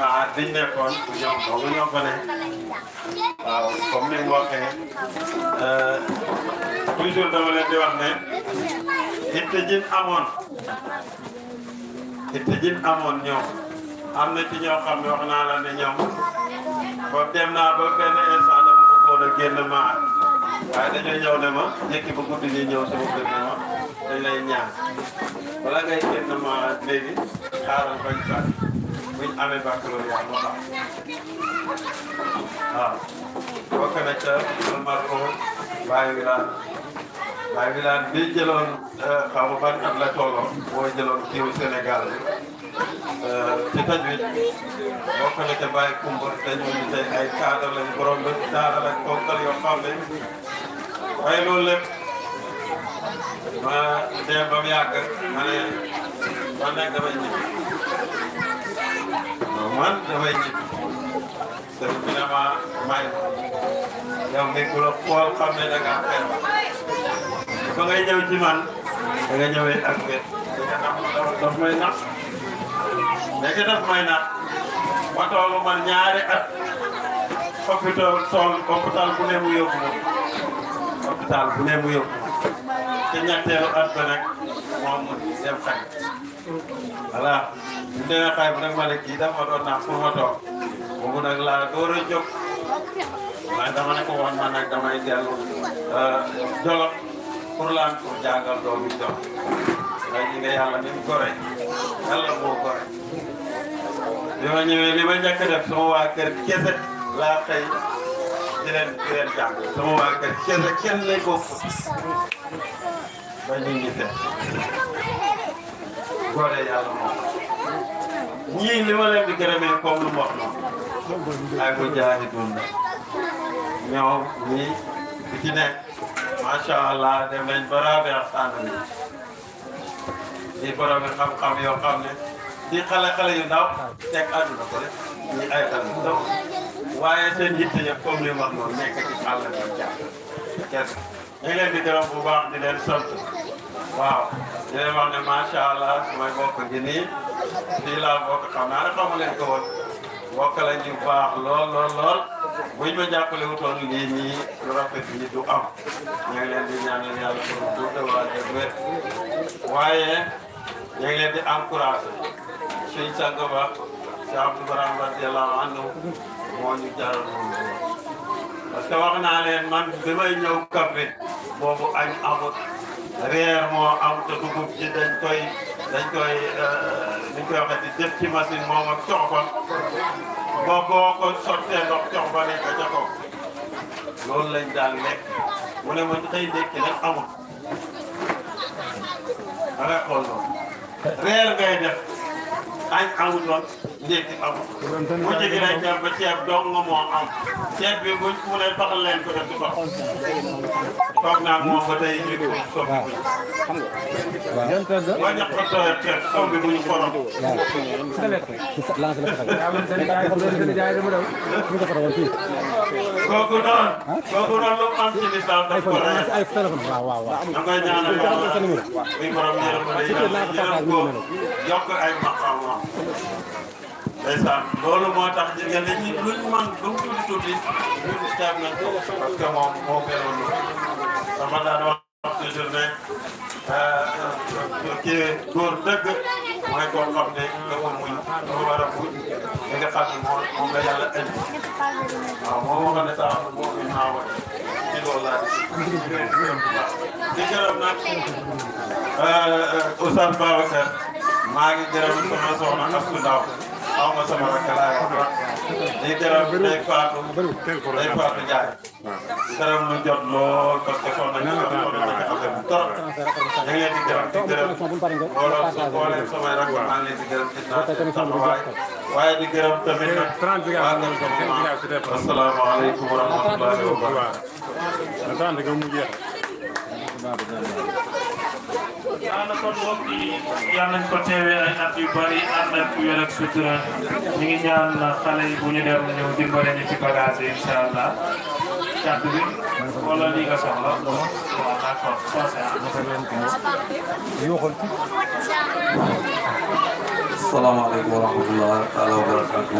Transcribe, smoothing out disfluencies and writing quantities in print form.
vraiment diñ nekkoon ñoom boobu ñoo ko ne waaw comme ni mu waxee toujours dama leen di wax ne itte jin amoon ñoom am na ci ñoo xam ne wax naa la ne ñoom boobu dem naa ba benn instant dama bëggoon a génn maa waaye dañoo ñëw ne ma njëkki ba guddi gi ñëw sama kër ne ma dañ lay ñaan bala ngay génn ma léegi xaaral bañ sax buñ amee baccalauréat moo tax waaw bokk na ca Marco Baye Wilane bi jëloon xaw ma ban at la tolloo moo jëloon kiiwu Sénégal ci tajwid bokk na ca Baye Koumba te ñooñu tey ay cadre lañu borom ba daara lañ bokkal yoo xam ne waaye loolu lépp ma dem ba mu yàgg ma ne man nag damay ñibbi man damay ñibbi sëriñ bi ne ma may yow mi ku la xool xam ne da ngaa feebar ba ngay ñëw ci man da nga ñëwee ak wet daf may nax nekk daf may nax ma toolu man ñaari at hôpital bu ne mu yóbbu te ñetteelu at ba nag moom mu dem xay voilà bu demee xay bu nag ma ne kii dafa doon nax pour ma toog boobu nag laa door a jóg waaye dama ne ko woon man nag damay dellu Jolof pour laan pour jàngal doomi Jolof waaye ji nga yàlla ni mu gore yàlla moo gore bi ma ñëwee li ma njëkk a def sama waa kër kese laa xëy di leen jàng sama waa kër kese kenn lay bokk ba ñu ngi seet gore yàlla moom ñii li ma leen di gërëmee comme lu mu wax noonu ay ko jaaxi dund ñoom ñii di ci nekk macha allah dem nañ ba Rabia Sane di borom xam-xam yoo xam ne di xale yu ndaw teg àdduna ko rek ñi ay xale yu ndaw waaye seen yitte yëpp comme li wax noonu nekk ci àll bi jàpp kenn ñu ngi leen di gërëm bu baax di leen sant waaw di leen wax ne macha allah sumay bokk gi nii fii laa bokk xam naa ne xamu leen ko woon bokk la ñu baax lool buñ ma jàppale wutoon lii nii lu rafet yi du am ñu ngi leen di ñaanal yàlla pour duute waa jël wér waaye ñu ngi leen di encouragé suñ sang ba si Abdou Baram radiyallahu anhu moo ñu jaral moom parce que wax naa leen man bi may ñëw Kaffrine boobu añ amut reer moo am te dugub ji dañ koy waxee di def ci machine moom ak cox ba boo ko sottee ndox cox ba nekk ca kaw loolu lañ daan lekk mu ne man xëy ndekki nag amul da ngay xool loolu reer ngay def añ amutoon ndekki amul bu jege day dem ba ceeb dong nga moo am ceeb bi buñ mu ne baxal leen ko def ci ba toog naa moom ba tey ñu ko soppi boo ñaq ko tooyee ceeb sow bi buñ xorom kooku noonu lu am ci lislaam daf ko rey da ngay ñaanal yàlla muy borom yërëm ko yokk ay maqaam ndeysaan loolu moo tax jigéen ñi luñ man lu mu tuuti ñun ceeb nañ ko parce que moom moo meloon sama daan wax toujours ne kii góor dëgg mooy koo xam ne dafa muñ dafa war a muñ li nga xam ne moom la yàlla indi waaw moom moo xam ne sax moo fi naawoon ci loolu laa di gërëm nag Oustaz Babacar maa ngi gërëm sama soxna Astou Ndaw xaw ma sama rakk laay wax di gërëm day Fatou Ndiaye gërëm lu jot lool parce que soxna ñu ko affaire bu torop ñu ngi leen di gërëm mbooloo samay rakk maa ngi leen di gërëm ci taxawaay waaye di gërëm tamit nag waa ngeen ko asalaamaaleykum wa rahmatullahi wa barakatuh yàlla kon mbokk yi yàlla nañ ko teewee ay at yu bari ànd ak wér ak sutura ñu ngi ñaan xale yi bu ñu dem ñëw dimbale ñu ci bagage yi incha allah càtt bi wala lii nga soxla waaw d'accord asalaamaaleykum wa rahmatulah wa barakatuh